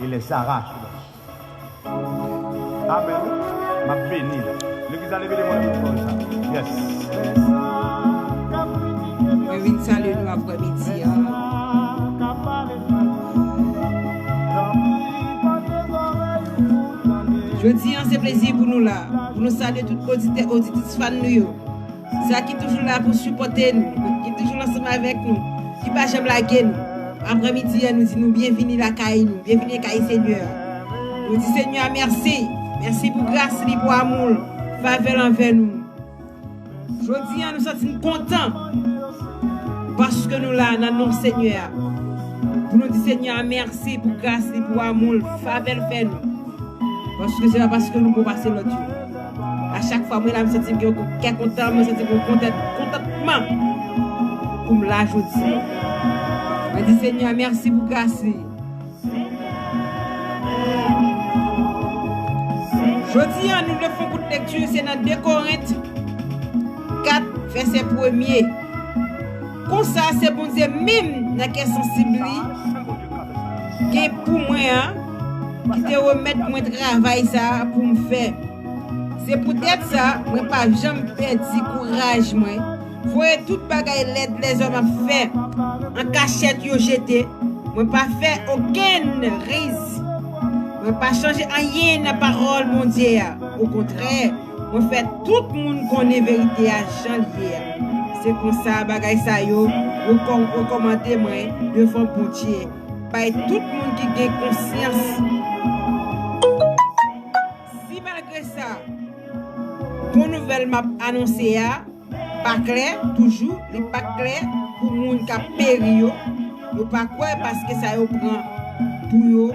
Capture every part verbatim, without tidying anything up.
E lè Sara. Amèn. M ap beni l. Legliz la leve de mwen pou sa. Yes. Mwen vin salye nou aprèmidi a. Jodi a, se plezi pou nou la. Pou nou salye tout oditè, oditris fan nou yo. Sa ki toujou la pou sipòte nou, ki toujou ansanm avèk nou, ki pa janm lage nou. Aprèmidi a, nou di nou byenvini lakay nou, byenvini lakay Senyè a. Nou di Senyè a mèsi. Mèsi pou gras li, pou amou l, favè l anvè nou. Jodi a, nou santi n kontan paske nou la nan non Senyè a. Pou nou di Senyè a mèsi pou gras li, pou amou l, favè l fè nou. Paske se pa paske nou bon pase lòt yo. A chak fwa mwen la, m santi m gen yon kè kontan, mwen santi m gen yon kontan, kontantman pou m la jodi. Mwen di Senyè a mèsi pou gras li. Jodi a, nou vle fè yon kout lekti, se nan de Korent kat, vèsè premye. Konsa, se Bondye menm nan kè sansib li gen pou mwen an, ki te remèt mwen travay sa a pou m fè. Se poutèt sa, mwen pa janm pèdi kouraj mwen. Voye tout bagay lèd lèzòm ap fè an kachèt yo jete. Mwen pa fè okenn riz. Mwen pa chanje anyen nan pawòl Bondye a. Okontrè, mwen fè tout moun konnen verite a jan l ye a. Se konsa, bagay sa yo rekò-, rekòmande mwen devan Bondye, bay tout moun ki gen konsyans. Si malgre sa, bon nouvèl m ap anonse a pa klè, toujou, li pa klè pou moun k ap peri yo, yo pa kwè paske sa yo pran pou yo.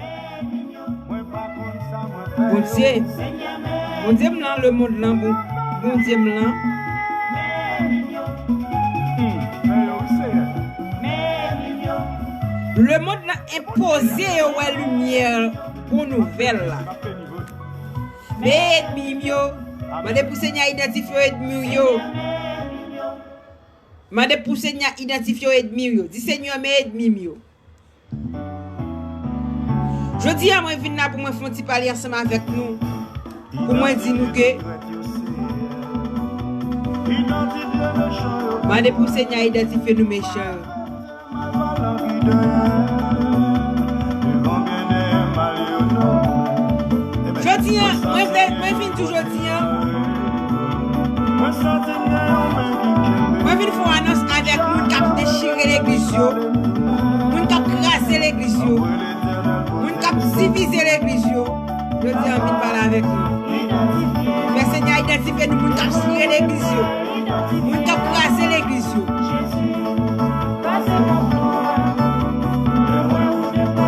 Bondye, Bondye m lan, lemonn lan, bon, Bondye m lan. Lemonn lan enpoze yo wè limyè bon nouvèl la. Men enmi m yo, mande pou Senyè a idantifye enmi w yo. Mande pou Senyè a idantifye enmi w yo. Di Senyè, men enmi m yo. Jodi a, mwen vin la pou mwen fè yon ti pale ansanm avèk nou. Pou mwen di nou ke mande pou Senyè a idantifye nou mechan yo. Jodi a, mwen vle, mwen vin di w jodi a, mwen vin fè yon anons avèk moun k ap dechire legliz yo, moun k ap kraze legliz yo, moun k ap divize legliz yo. Jodi a, m vin pale avèk nou. Fè Senyè a idantifye nou, moun k ap chire legliz yo, moun k ap kraze legliz yo.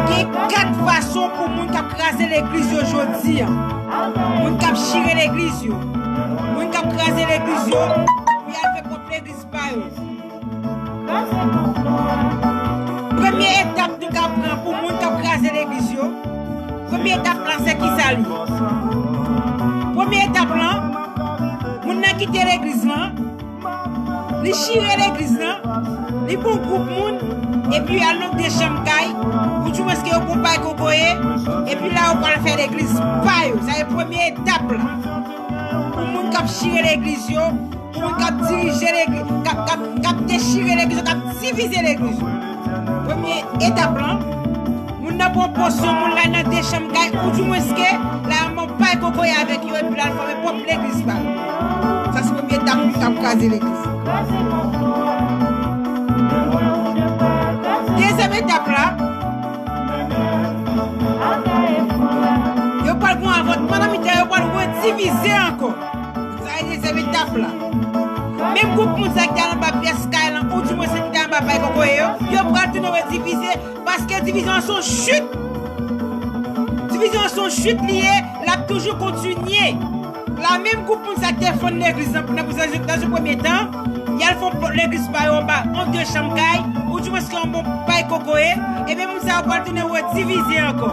Gen kat fason pou moun k ap kraze legliz yo jodi a. Moun k ap chire legliz yo. Moun k ap kraze legliz yo pou y al fè pwòp legliz pa yo. Premye etap nou ka pran pou moun k ap kraze legliz yo, premye etap la se kisa l ye? Premye etap lan, moun nan kite legliz lan, li chire legliz lan, li pran gwoup moun, epi al nan de chanm kay, oudimwens ke yo pran pay kokoye, epi la yo pral fè legliz pa yo. Sa se premye etap la. Pou moun k ap chire legliz yo, pou moun k ap dirije legliz, k ap, k ap, k ap dechire legliz yo, k ap divize legliz yo. Premye etap lan, moun nan pran posyon, moun la nan de chanm kay, oudimwens ke la yo pran pay kokoye avèk yo, epi la l fòme pwòp legliz pa l. Sa se premye etap pou k ap kraze legliz. Dezyèm etap la, yo pral gen yon avòtman nan mitan yo, pral redivize ankò. Sa se dezyèm etap la. Menm gwoup moun sa ki te al anba pyès kay lan, oudimwens ki te anba pay kokoye yo, yo pral tounen redivize, paske divizyon an se yon chit. Divizyon an se yon chit li ye, l ap toujou kontinye. La menm gwoup moun sa ki te fann legliz lan nan, nan, nan premye tan, y al fè legliz pa yo anba yon de chanm kay, oudimwens ki yon bon pay kokoye, ebyen moun sa yo pral tounen redivize ankò.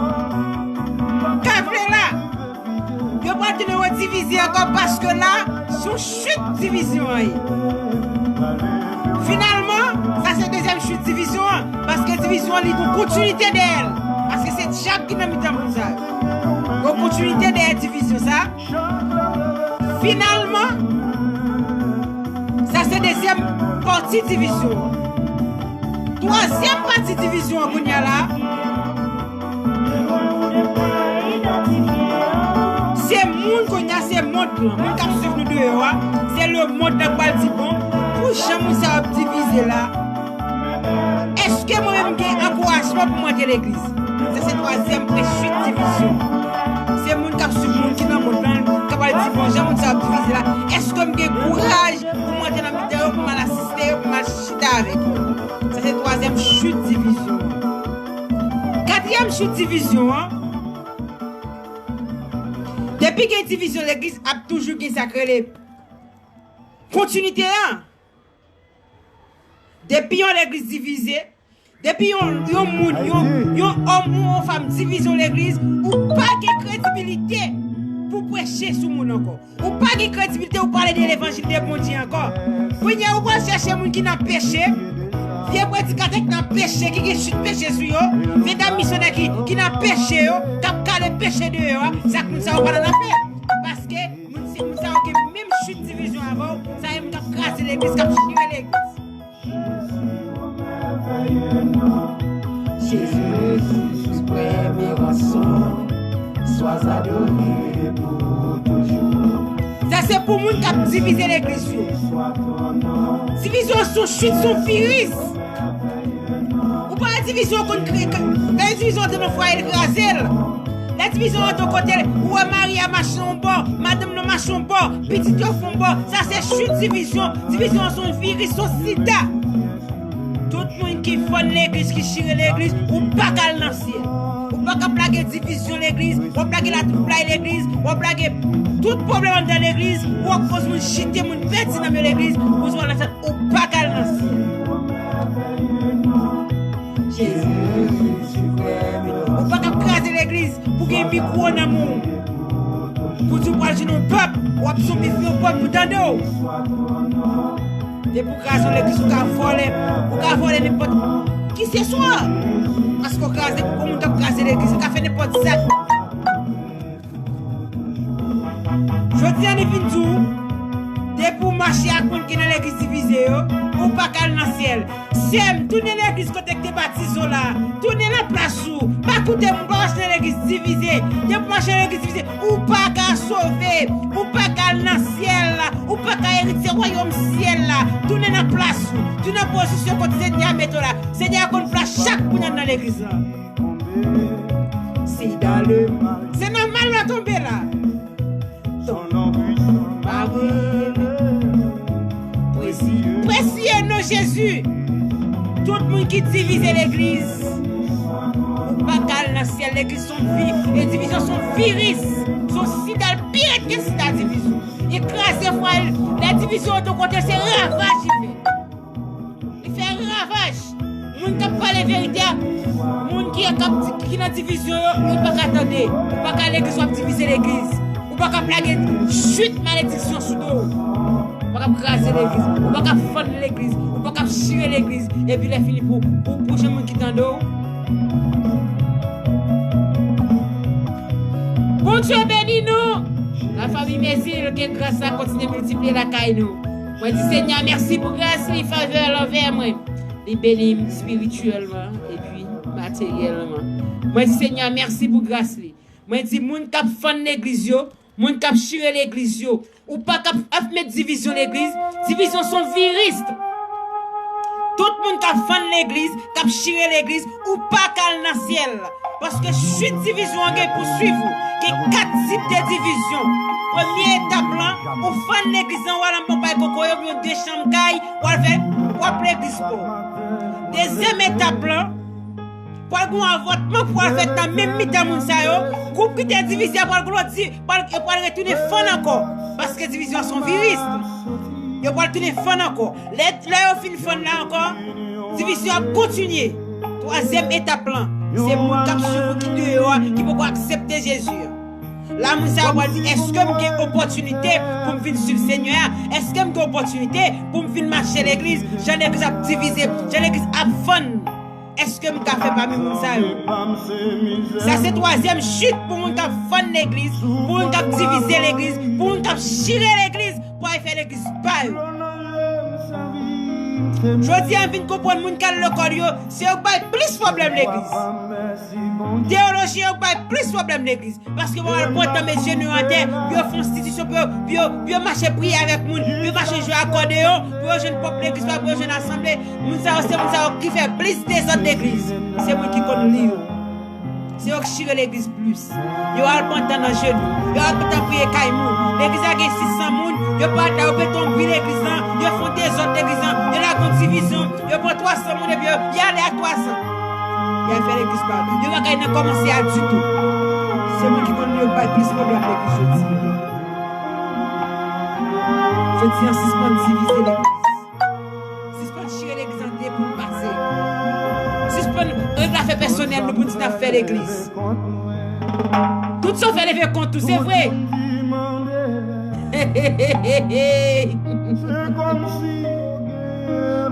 Ka vle la, yo pral tounen redivize ankò paske la, se yon chit divizyon an ye. Finalman, sa se dezyèm chit divizyon an, paske divizyon an li gon kontinite dèyè l. Paske se dyab ki nan mitan moun sa yo. Gen kontinite dèyè divizyon sa. Finalman, sa se dezyèm pati divizyon an. Twazyèm pati divizyon an kounye a la, se moun kounye a, se mond lan. Moun k ap swiv nou deyò a, se lemonn nan k pral di, bon, pou jan moun sa yo ap divize la, èske mwen menm m gen ankourajman pou m antre legliz? Sa se twazyèm pwen chit divizyon. Se moun k ap swiv moun ki nan mond lan, k ap al di, bon, jan moun sa yo ap divize la, èske m gen kouraj pou m antre nan mitan yo, pou m al asiste yo, pou m al chita avèk yo? Sa se twazyèm chit divizyon an. Katriyèm chit divizyon an, depi gen divizyon, legliz ap toujou gen sa k rele kontinite a. Depi yon legliz divize, depi yon, yon moun, yon, yon òm ou yon fanm divize yon legliz, ou pa gen kredibilite pou preche sou moun ankò. Ou pa gen kredibilite pou pale de levanjil de Bondye ankò. Kounye a, ou pral chèche moun ki nan peche, vye predikatè ki nan peche, ki gen chit peche sou yo, vye dam misyonè ki, ki nan peche yo, k ap kale peche deyò a, sa k moun sa yo pa nan afè. Paske moun, se moun sa yo gen menm chit divizyon avè w, sa yo menm k ap kraze legliz, k ap chire legliz. Jésus, suprême et rançon, sois adoré pour toujours. Sa se pou moun k ap divize legliz yo. Divizyon se yon chit, se yon viris. Ou pa wè divizyon konn kre-, lè divizyon antre nan fwaye, l kraze l. Lè divizyon antre yon kote, ou wè mari a mache yon bò, madanm nan mache yon bò, pitit yo fè yon bò. Sa se chit divizyon. Divizyon se yon viris, se yon sida. Tout moun ki fann legliz, ki chire legliz, ou pa ka al nan syèl. Ou pa ka ap lage divizyon legliz, w ap lage latwoublay legliz, w ap lage tout pwoblèm anndan legliz, ou ap koz moun chite, moun pèdi nanm yo legliz, pou w al nan syèl, ou pa ka al nan syèl. Jezi, ou pa ka ap kraze legliz pou gen mikwo nan men w. Pou di w pral jwenn yon pèp, w ap soumèt yon pèp pou tande w. Depi w kraze yon legliz, ou ka vòlè, ou ka vòlè nenpòt kiseswa. Paske w kraze, yon moun k ap kraze legliz, li ka fè nenpòt zak. Jodi a, li vin di w, depi w mache ak moun ki nan legliz divize yo, ou pa ka al nan syèl. Sè m, tounen legliz kote k te batize w la. Tounen nan plas ou. Pa koute moun, pa mache nan legliz divize. Depi w mache nan legliz divize, ou pa ka sove. Ou pa ka al nan syèl la. Ou pa ka eritye wayòm syèl la. Tounen nan plas ou. Tounen nan pozisyon kote Senyè a mete w la. Senyè a konn plas chak moun anndan legliz la. C'est dans le mal. Se nan mal w tonbe la. Ton nom puissant m'a relevé. Presi-, presiye non Jezi. Tout moun ki divize legliz, ou pa ka al nan syèl. Legliz se yon vi-, e divizyon se yon viris. Se yon sida, l pi rèd ke sida divizyon. Li kraze fwaye. Lè divizyon antre yon kote, se ravaj li fè. Li fè ravaj. Moun k ap pale verite a, moun ki, k ap di, ki nan divizyon yo, yo pa ka tande. Ou pa ka legliz, w ap divize legliz. Ou pa ka ap lage chit malediksyon sou do w. Ou pa ka ap kraze legliz. Ou pa ka ap fann legliz. Ou pa ka ap chire legliz. Epi lè fini pou, pou, pou jan moun ki tande w. Bondye beni nou. Lafanmi Mezil, ke gras la kontinye miltipliye lakay nou. Mwen di Senyè mèsi pou gras li, favè l anvè mwen. Li beni m espirityèlman epi materyèlman. Mwen di Senyè mèsi pou gras li. Mwen di moun k ap fann legliz yo, moun k ap chire legliz yo, ou pa ka ap met divizyon legliz. Divizyon se yon viris. Tout moun k ap fann legliz, k ap chire legliz, ou pa ka al nan syèl. Paske chit divizyon an gen pou swiv ou. Gen kat tip de divizyon. Premye etap lan, ou fann legliz lan, w al anba bay kokoye, oubyen de chanm kay, w al fè pwòp legliz pa w. Dezyèm etap lan, pral gen yon avòtman pou al fèt nan menm mitan moun sa yo. Gwoup ki te divize a pral gen lòt di-, pral, yo pral retounen fann ankò. Paske divizyon se yon viris. Yo pral tounen fann ankò. Lè, lè yo fin fann la ankò, divizyon ap kontinye. Twazyèm etap lan, se moun k ap swiv ou ki deyò a, ki poko aksepte Jezi a. La, moun sa yo pral di, èske m gen opòtinite pou m vin swiv Senyè a? Èske m gen opòtinite pou m vin mache legliz? Jan legliz ap divize, jan legliz ap fann. Èske m ka fè pami moun sa yo? Sa se twazyèm chit pou moun k ap fann legliz, pou moun k ap divize legliz, pou moun k ap chire legliz, pou al fè legliz pa yo. Jodi a, m vin konprann moun k al lekòl yo, se yo k bay plis pwoblèm legliz. Teyolojyen yo k bay plis pwoblèm legliz. Paske yo al pran tan met jenou yo atè, pou yo fè enstitisyon, pou yo, pou yo, pou yo mache priye avèk moun, pou yo mache jwe akòdeyon, pou yo jwenn pwòp legliz pa yo, pou yo jwenn asanble. Moun sa yo, se moun sa yo ki fè plis dezòd legliz. Se moun ki konn li yo. Se yo k chire legliz plis. Yo al pran tan nan jenou. Yo al pran tan priye kay moun. Legliz la gen sis san moun. Yo pa ta, yo beton bri legliz lan. Yo fè dezòd legliz lan. Yo lage yon divizyon. Yo pran twa san moun epi yo, y ale ak twa san. Y al fè legliz pa yo. Yo pa kay nan kòmanse a ditou. Se moun ki konn yo bay plis pwoblèm legliz jodi. Jodi an, sispann divize legliz. Sispann chire legliz an de pou l pase. Sispann règle afè pèsonèl nou pou n di n ap fè legliz. Tout sa w fè leve kont ou, se vre.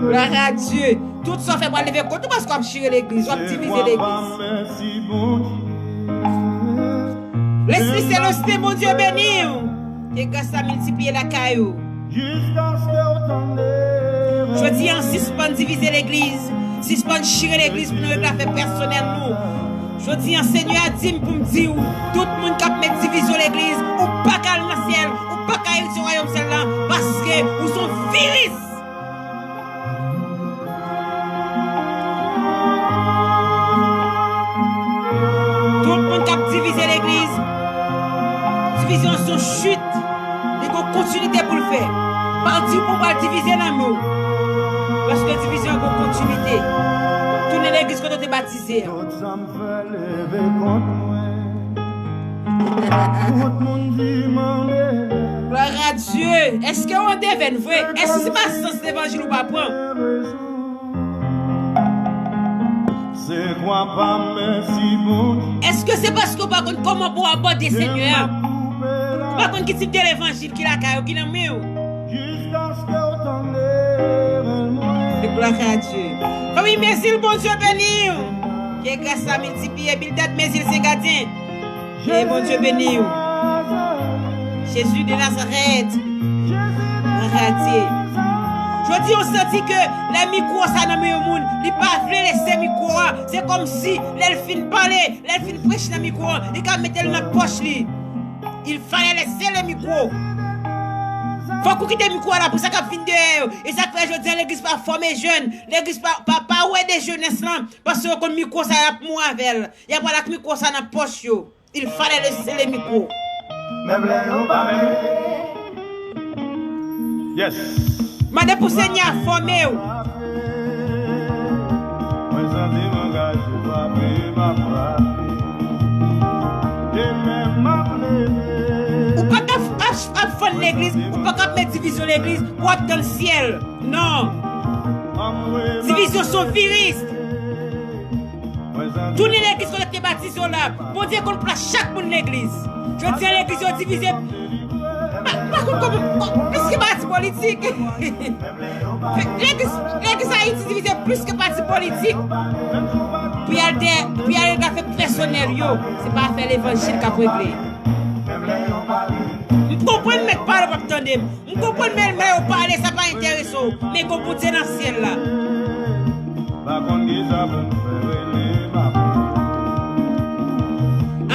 Glwa a Dye. Tout sa w fè pral leve kont ou paske w ap chire legliz, w ap divize legliz. Lespri Selestin, Bondye beni w. Ke gras la miltipliye lakay ou. Jodi an, sispann divize legliz, sispann chire legliz pou nou regle afè pèsonèl nou. Jodi an, Senyè a di m pou m di w, tout moun k ap met divizyon legliz, ou pa ka al nan syèl, ou pa ka erite wayòm syèl la, paske ou se yon viris. Tout moun k ap divize legliz, divizyon se yon chit, li gon kontinite pou l fè. Pa di w pou w pral divize nan men w, paske divizyon gon kontinite. Tounen legliz kote w te batize a. Tout sa m fè leve kont mwen. Tout moun di m an devèn. Glwa a Dye. Èske w an devèn vre? Èske se pa sans levanjil ou pa pran? Se kwa pa mèsi Bondye. Èske se paske w pa konn kòman pou w abòde Senyè a? Ou pa konn ki tip de levanjil ki lakay ou, ki nan men w? Jiskaske w tande rèl mwen. Glwa a Dye. Fanmi Mezil, Bondye beni w. Ke gras la miltipliye. Bildad Mezil, Sen Gadyen. E Bondye beni w. Jezi de Nazarèt. Radye. Jodi, w santi ke lè mikwo sa nan men yon moun, li pa vle lese mikwo a. Se kòmsi lè l fin pale, lè l fin preche nan mikwo a, li ka mete l nan pòch li. Il fallait laisser le micro. Fòk ou kite mikwo a la pou sa k ap vin dèyè yo. E sa k fè jodi a legliz pa fòme jèn, legliz pa, pa, pa wè de jenès lan, paske yo konn mikwo sa y ap mouri avè l. Y ap al ak mikwo sa nan pòch yo. Il fallait laisser le micro. Menm lè yo pa vle. Yes. Mande pou Senyè a fòme w. Mwen santi m angaje, frape, m ap frape. E menm m ap leve. Ou pa ka f-, ap, ap fann legliz, ou pa ka ap met divizyon legliz pou w ap tann syèl. Non. Divizyon se yon viris. Tounen legliz kote w te batize w la. Bondye konn plas chak moun legliz. Jodi a legliz yo divize. Pa, pa konn kòman, kò-, plis ke pati politik. Legliz, legliz Ayiti divize plis ke pati politik. Pou y al de, pou y al regle afè pèsonèl yo. Se pa afè levanjil k ap regle. M konprann mèt pale w p ap tande m. M konprann, men lè yo pale, sa pa enterese w. Men gon Bondye nan syèl la. Pa konn kisa pou m fè, rele m ap.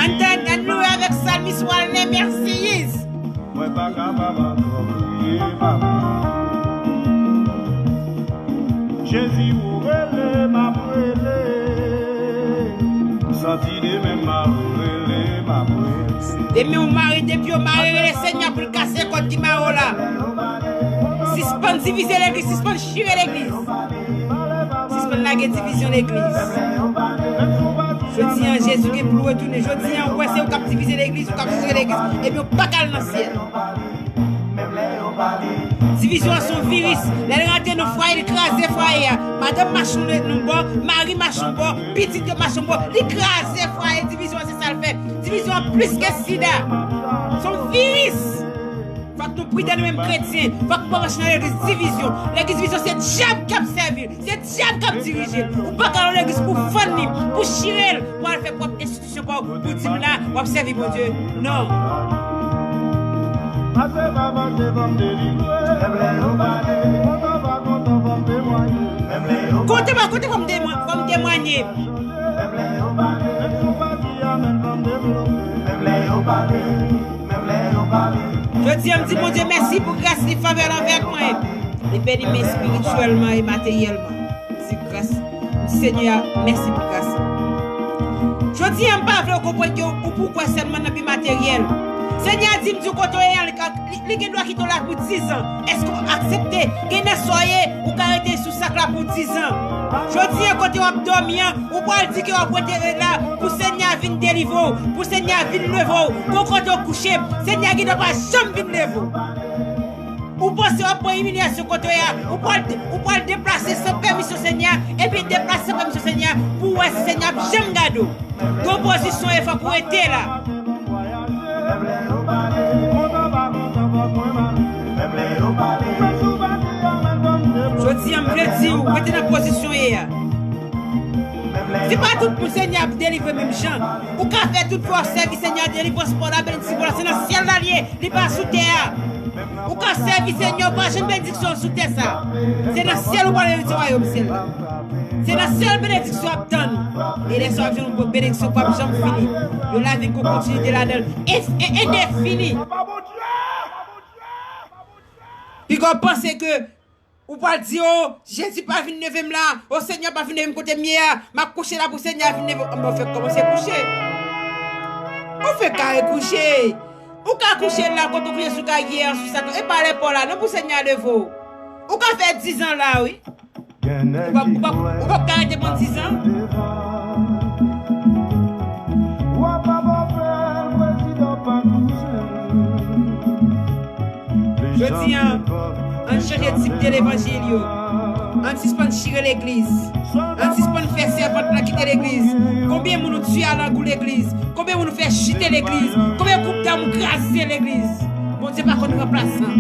Ann tann, ann louwe avèk salmis Walner Mercius. Mwen pa kapab ankò kriye m ap. Jezi, ou rele m ap rele. M santi demen m ap rele m ap rele. Demen w mare, depi w mare, rele Senyè pou l kase kòd ki mare w la. Sispann divize legliz, sispann chire legliz. Sispann lage divizyon legliz. Jodi an, Jezi gen pou l retounen. Jodi an, ou wè se ou k ap divize legliz, ou k ap chire legliz, epi ou pa ka al nan syèl. Divizyon an se yon viris. Lè l rantre nan fwaye, li kraze fwaye a. Madanm mache yon bò, mari mache yon bò, pitit yo mache yon bò. Li kraze fwaye. Divizyon an se sa l fè. Divizyon an plis ke sida. Se yon viris. Fòk nou pridan, nou menm kretyen. Fòk nou pa mache nan legliz divizyon. Legliz divizyon, se dyab k ap sèvi l. Se dyab k ap dirije l. Ou pa ka nan legliz pou fann li, pou chire l, pou al fè pwòp enstitisyon pa w, pou di m la, w ap sèvi Bondye. Non. Kote mwen, kote fò m temwa-, fò m temwanye. Jodi a, m di Bondye mèsi pou gras li, favè l anvè mwen. Li beni m espirityèlman e materyèlman. M di gras, m di Senyè a mèsi pou gras li. Jodi a, m pa vle w konprann ke ou pou kwè sèlman nan bi materyèl. Senyè a di m di w kote w ye a, li ka, li, li gen dwa kite w la pou dizan. Èske w aksepte? Gen nan sa w ye, ou ka rete sou sak la pou dizan. Jodi a, kote w ap dòmi an, ou pral di ke w ap rete la pou Senyè a vin delivre w, pou Senyè a vin leve w. Gon kote w kouche, Senyè a gen dwa pa janm vin leve w. Ou panse w ap pran imilyasyon kote w ye a, ou pral, ou pral deplase san pèmisyon Senyè a, epi deplase san pèmisyon Senyè a, pou w wè si Senyè a ap janm gade w. Gon pozisyon e fòk ou rete la. Jodi a, m vle di w, rete nan pozisyon w ye a. Se pa tout moun Senyè a ap delivre menm jan. Ou ka fè tout vi w ap sèvi Senyè a, delivrans pa w la, benediksyon pa w la, se nan syèl la l ye, li pa sou tè a. Ou ka sèvi Senyè, ou pa jwenn benediksyon sou tè sa. Se nan syèl ou pral eritye wayòm syèl la. Se nan syèl benediksyon ap tann ou. E lè sa w ap jwenn yon benediksyon k p ap janm fini. Yon lavi k gon kontinite ladan l. E, e, endefini. Piga w panse ke ou pral di, "O, Jezi pa vin leve m la. O, Senyè pa vin leve m kote m ye a. M ap kouche la pou Senyè a vin leve m." Anben, w fèk kòmanse kouche. Ou fèk kare kouche. Ou ka kouche la, kote w kouche sou kay ye a, sou sak la. E pa lè pa w la, non, pou Senyè a leve w. Ou ka fè dizan la, wi. Ou p ap, ou p ap, ou p ap ka rete pandan dizan. Jodi a, ann chanje tip de levanjil yo. Ann sispann chire legliz. Ann sispann fè sèvant la kite legliz. Konbyen moun ou tiye a lang ou legliz? Konbyen moun ou fè chite legliz? Konbyen gwoup dam ou kraze legliz? Bondye pa konn ranplasan.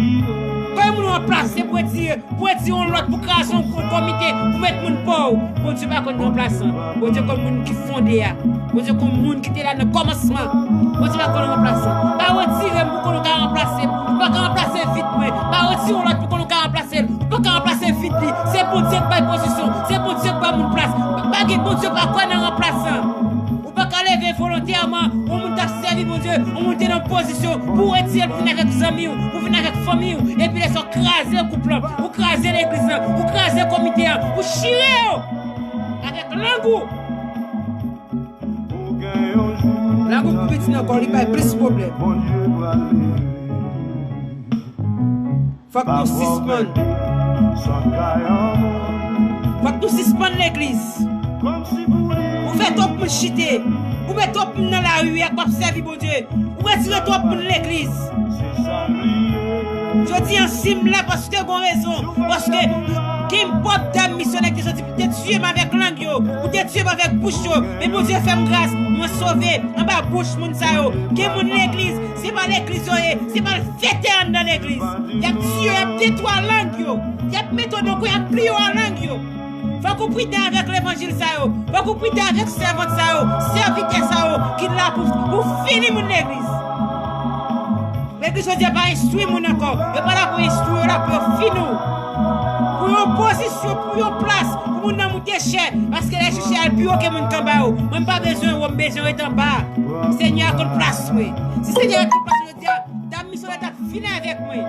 Konbyen moun ou ranplase pou retire, pou retire yon lòt, pou kraze yon, yon komite, pou met moun pa w? Bondye pa konn ranplasan. Bondye konn moun ki fonde a. Bondye konn moun ki te la nan kòmansman. Bondye pa konn ranplasan. Pa retire m pou konnen w ka ranplase m. Ou pa ka ranplase vit mwen. Pa retire yon lòt pou konnen w ka ranplase l. Ou pa ka ranplase vit li. Se Bondye k bay pozisyon. Se Bondye k bay moun plas. Pa gen, Bondye pa kwè nan ranplasan. Ou pa ka leve volontèman, yon moun t ap sèvi Bondye, yon moun te nan pozisyon pou w retire l, pou vin avèk zanmi w, pou vin avèk fanmi w, epi lè sa w kraze gwoup lan, ou kraze legliz lan, ou kraze komite an, ou chire yo avèk lang ou. Lang ou pi piti nan kò w, li bay plis pwoblèm. Fòk nou sispann. Fòk nou sispann legliz. Ou fè twòp moun chite. Ou met twòp moun nan lari a k p ap sèvi Bondye. Ou retire twòp moun legliz. Jodi a, si m la, paske gon rezon. Paske gen pwòp dam misyonè ki te soti pou te tiye m avèk lang yo, pou te tiye m avèk bouch yo. Men Bondye fè m gras, mwen sove anba bouch moun sa yo. Gen moun legliz, se pa legliz yo ye, se pa fete anndan legliz. Y ap tiye yo, y ap detwi lang yo. Y ap mete w nan kwen, y ap pliye w a lang yo. Fòk ou pridan avèk levanjil sa yo. Fòk ou pridan avèk sèvant sa yo, sèvitè sa yo ki la pou, pou fini moun legliz. Legliz jodi a pa enstwi moun ankò. Yo pa la pou enstwi, yo la pou yo fini w. Pou yon pozisyon, pou yon plas, pou moun nan moute chè. Paske lè chè al pi wo ke moun k anba yo. Mwen m pa bezwen wo, m bezwen ret anba. Senyè a konn plas mwen. Si Senyè a konn plas mwen jodi a, dam misyonè t ap vin avèk mwen.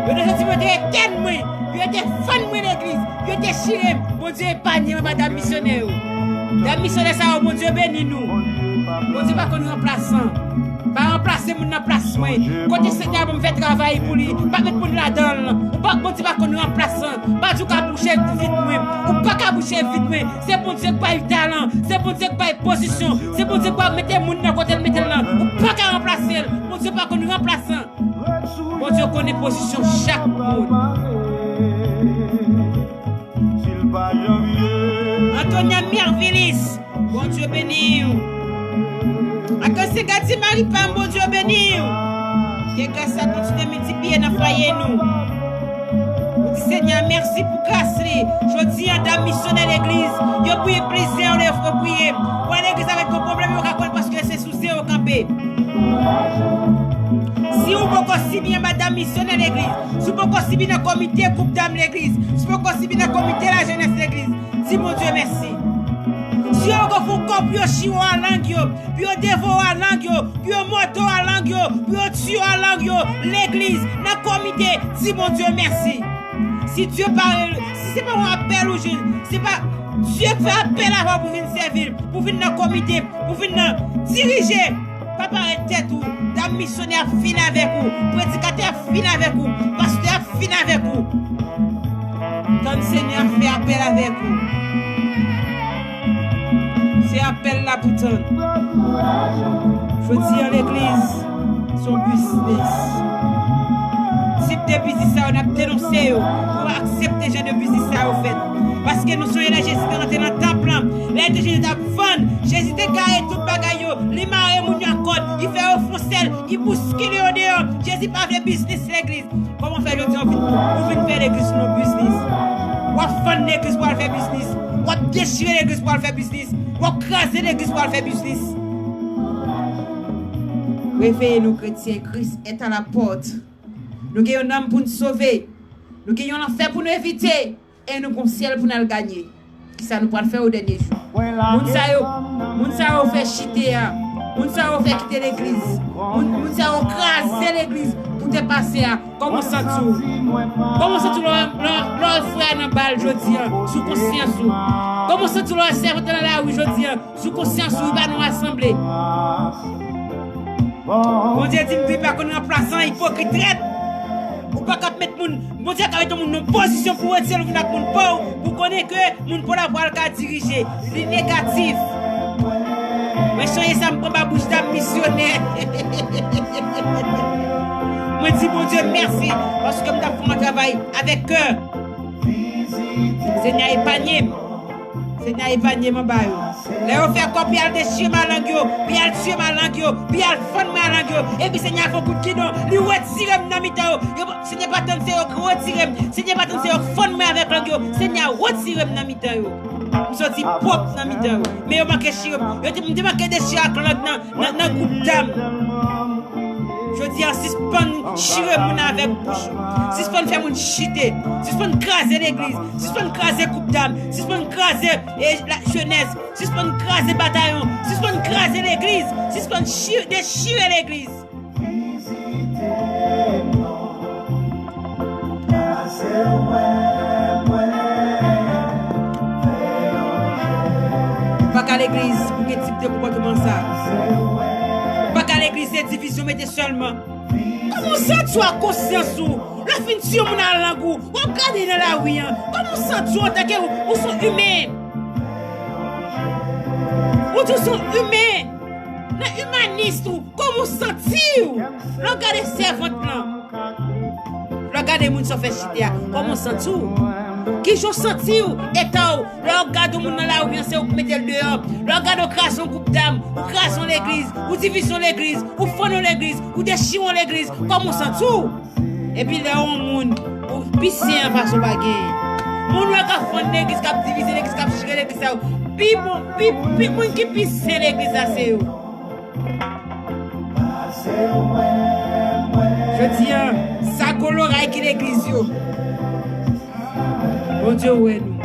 Yo te santi mwen te etèn mwen. Yo te fann mwen legliz. Yo te chire m. Bondye epanye mwen pa dam misyonè yo. Dam misyonè sa yo, Bondye beni nou. Bondye pa konn ranplasan. Pa ranplase moun nan plas mwen. Kote Senyè a ban m fè travay pou li, pa met moun ladan l. Ou pa, Bondye pa konn ranplasan. Pa di w ka bouche vit mwen. Ou pa ka bouche vit mwen. Se Bondye k bay talan. Se Bondye k bay pozisyon. Se Bondye k bay mete moun nan kote l mete l lan. Ou pa ka ranplase l. Bondye pa konn ranplasan. Bondye konnen pozisyon chak moun. Antonia Mervilis, Bondye beni w. Akansi Gadi Mari pa m, Bondye beni w. Ke gras la kontinye miltipliye nan fwaye nou. Nou di Senyè mèsi pou gras li. Jodi a, dam misyonè legliz yo priye plizyè lè, yo priye. Ou al legliz avèk yon pwoblèm, yo ka kwè l paske se sou zewo kanpe. Si ou poko sibi anba dam misyonè legliz, si ou poko sibi nan komite gwoup dam legliz, si ou poko sibi nan komite lajenès legliz, di Bondye mèsi. Si yo poko fè w kò pou yo chire w a lang yo, pou yo devore w a lang yo, pou yo mòde w a lang yo, pou yo tiye w a lang yo, legliz, nan komite, di Bondye mèsi. Si Dye pa, si se pa yon apèl ou jwenn, se pa Dye k fè apèl avè w pou vin sèvi l, pou vin nan komite, pou vin nan dirije, pa parèt tèt ou, dam misyonè ap fin avèk ou, predikatè ap fin avèk ou, pastè ap fin avèk ou. Tann Senyè a fè apèl avèk ou. Se apèl la pou tann. Jodi a, legliz, se yon biznis. Tip de biznis sa yo, n ap denonse yo. Nou pa aksepte jan de biznis sa yo fèt. Paske nou sonje lè Jezi te rantre nan tanp lan, lè Jezi t ap vann, Jezi te gaye tout bagay yo. Li mare moun yo ak kòd, li fè yo fon sèl, li bouskile yo deyò. Jezi pa vle biznis legliz. Kòman fè jodi a ou vin, ou vin fè legliz nou biznis? W ap vann legliz pou al fè biznis. W ap dechire legliz pou al fè biznis. W ap kraze legliz pou al fè biznis. Reveye nou, kretyen, Kris est à la porte. Nou gen yon nanm pou n sove. Nou gen yon lanfè pou n evite. E nou gon syèl pou n al ganye. Kisa nou pral fè o dènye jou? Moun sa yo, moun sa yo fè chite a, moun sa yo fè kite legliz, moun, moun sa yo kraze legliz pou te pase a. Kòman w santi w? Kòman w santi w lè, lè, lè frè nan bal jodi a, sou konsyans ou? Kòman w santi w lè sèvant nan lari jodi a, sou konsyans ou, li pa nan asanble? Bondye di m, Bib la konn ranplase an ipokrit trèt. Ou pa ka ap met moun, Bondye ka met yon moun nan pozisyon pou retire l vin ak moun pa w, pou konnen ke moun pa w la pral ka dirije. Li negatif. Mwen sonje sa m pran ba bouch dam misyonè. Mwen di Bondye mèsi, paske m t ap fè yon travay avèk kè. Senyè epanye m. Senyè epanye m anba yo. Lè yo fè kò pou y al dechire m a lang yo, pou y al tiye m a lang yo, pou y al fann mwen a lang yo, epi Senyè a fè yon kout gidon, li retire m nan mitan yo. Yo, Senyè pa tann se yo k retire m. Senyè pa tann se yo k fann mwen avèk lang yo. Senyè retire m nan mitan yo. M soti pwòp nan mitan yo. Men yo manke chire m. Yo te, m te manke dechire ak lang nan, nan, nan gwoup dam. Jodi a, sispann chire moun avèk bouch ou. Sispann fè moun chite. Sispann kraze legliz. Sispann kraze gwoup dam. Sispann kraze, e, lajenès. Sispann kraze batayon. Sispann kraze legliz. Sispann chi-, dechire legliz. Pa ka legliz pou gen tip de konpòtman sa. Pa ka legliz se divizyon mete sèlman. Kòman w santi w ak konsyans ou? Lè w fin tiye yon moun a lang ou, w ap gade nan lari an. Kòman w santi w antanke ou, ou se yon imen? Ou di w se yon imen. Nan imanis ou, kòman w santi w? Lè w gade sèvant lan, lè w gade moun sa w fè chite a, kòman w santi w? Kijan w santi w? Eta w, lè w gade yon moun nan lari an, se ou k mete l deyò. Lè w gade w kraze yon gwoup dam, ou kraze yon legliz, ou divize yon legliz, ou fann yon legliz, ou dechire yon legliz, kòman w santi w? Epi lè yon moun, ou pi sen an fason pa genyen. Moun wè k ap fann legliz, k ap divize legliz, k ap chire legliz sa yo. Pi bon, pi, pi moun ki pi sen legliz la se yo. Jodi a, sa gwo loray ki legliz yo. Bondye wè nou.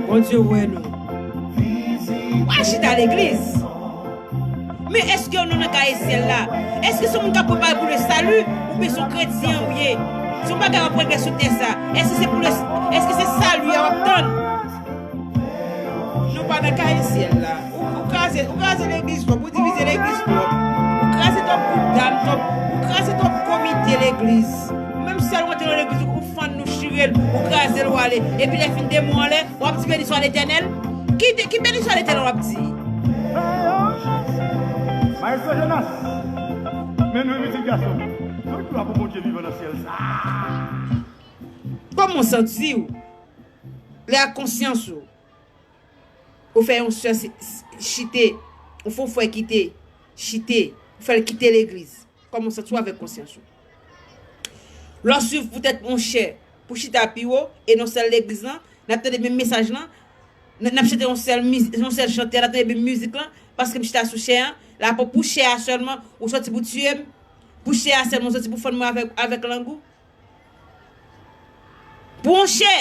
Bondye wè nou. W al chita legliz. Men èske ou nan kay syèl la? Èske se yon moun k ap prepare pou le salut? Oubyen se yon kretyen ou ye? Se yon bagay w ap regle sou tè sa. Èske se pou le, èske se salut a w ap tann? Nou pa nan kay syèl la. Ou, ou kraze, ou kraze legliz twòp, ou divize legliz twòp. Ou kraze twòp gwoup dam twòp, ou kraze twòp komite legliz. Ou menm sèl ou antre nan legliz, ou fann nou chire l, ou kraze l, ou ale. Epi lè fin de mwa anlè, w ap di beni swa Letènèl. Ki, ki beni swa Letènèl w ap di? Maestro Jonas, men nou pitit gason. Nou glwa pou Bondye vivan nan syèl sa. Kòman w santi w? Lè ak konsyans ou. Ou fè yon sè si-, si-, chite. Ou fè yon frè kite. Chite. fè l kite legliz. Kòman w santi w avèk konsyans ou? Lè w swiv poutèt yon chè pou chita pi wo, e non sèl legliz lan, n ap tande menm mesaj lan, n, n ap chante yon sèl miz-, yon sèl chantè, n ap tande menm mizik lan, paske m chita sou chè an, la pou, pou chè a sèlman, ou sòti pou tiye m, pou chè a sèlman, ou sòti pou fann mwen avèk, avèk lang ou. Pou yon chè!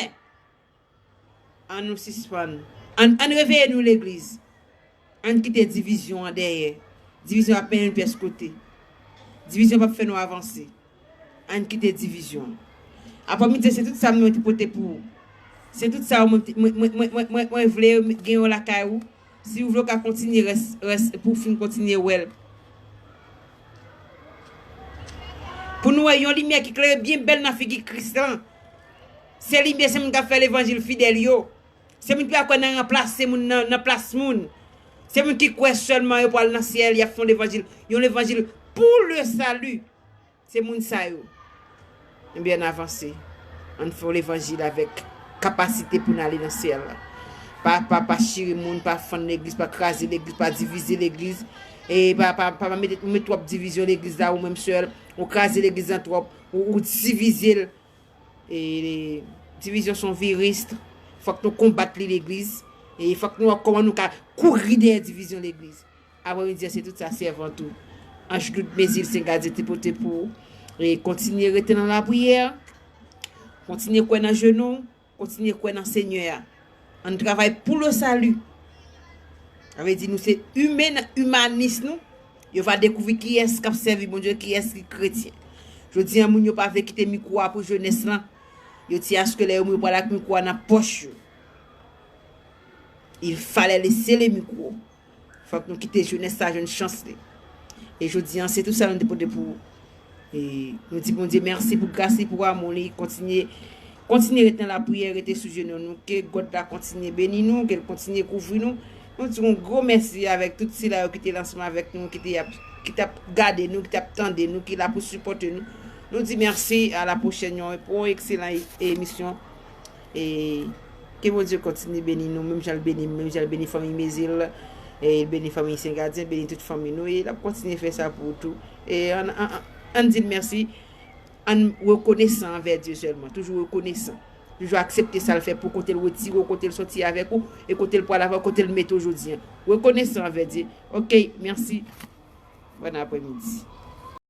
Ann nou sispann. Ann, ann reveye nou legliz. Ann kite divizyon an dèyè. Divizyon p ap mennen n pyès kote. Divizyon p ap fè nou avanse. Ann kite divizyon an. Aprè midi, se tout sa mwen te pote pou ou. Se tout sa mwen, mwen, mwen, mwen, mwen, mwen, mwen vle gen yo lakay ou. Si w vle, w ka kontinye rès, rès, pou w fin kontinye wè l. Pou nou wè yon limyè ki klere byen bèl nan figi Kris lan. Se limyè, se moun k ap fè levanjil fidèl yo. Se moun ki pa kwè nan ranplase moun nan, nan plas moun. Se moun ki kwè sèlman yo pral nan syèl, y ap fè yon levanjil, yon levanjil pou le sali. Se moun sa yo. Ebyen, ann avanse. Ann fè levanjil avèk kapasite pou n ale nan syèl la. Pa, pa, pa chire moun, pa fann legliz, pa kraze legliz, pa divize legliz. E pa, pa, pa, pa mete, ou met twòp divizyon legliz la, ou menm sèl, ou kraze legliz lan twòp, ou, ou divize l. E, divizyon se yon viris. Fòk nou konbat li legliz. E fòk nou wè kòman nou ka kouri dèyè divizyon legliz. Aprè midi a, se tout sa sèvant ou, Ange Claude Mézil, Sen Gadyen te pote pou ou. E kontinye rete nan lapriyè. Kontinye kwè nan jenou. Kontinye kwè nan Senyè a. Ann travay pou le sali. Sa vle di nou se imen nan imanis nou. Yo va dekouvri kiyès k ap sèvi Bondye, kiyès ki kretyen. Jodi a, moun yo pa vle kite mikwo a pou jenès lan. Yo di aske lè yo mouri, yo pral ak mikwo a nan pòch yo. Il fallait laisser le micro. Fòk nou kite jenès sa jwenn chans li. E jodi a, se tout sa nou te pote pou ou. E nou di Bondye mèsi pou gras li, pou amou li. Kontinye, kontinye rete nan lapriyè, rete sou jenou nou. Ke God la kontinye beni nou, ke l kontinye kouvri nou. Nou di yon gwo mèsi avèk tout sila yo ki te la ansanm avèk nou, ki te ap, ki t ap gade nou, ki t ap tande nou, ki la pou sipòte nou. Nou di mèsi, a la pwochèn, yon, pou yon ekselan e-, emisyon. E ke Bondye kontinye beni nou, menm jan l beni m, menm jan l beni fanmi Mézil, e l beni fanmi Sen Gadyen, beni tout fanmi nou, e l ap kontinye fè sa pou ou tou. E ann, ann, ann, ann di l mèsi, ann rekonesan anvè Dye sèlman, toujou rekonesan. Toujou aksepte sa l fè pou kote l retire w, kote l sòti avèk ou, e kote l pral avè w, kote l mete w jodi a. Rekonesan anvè Dye. Oke, mèsi. Bòn aprèmidi.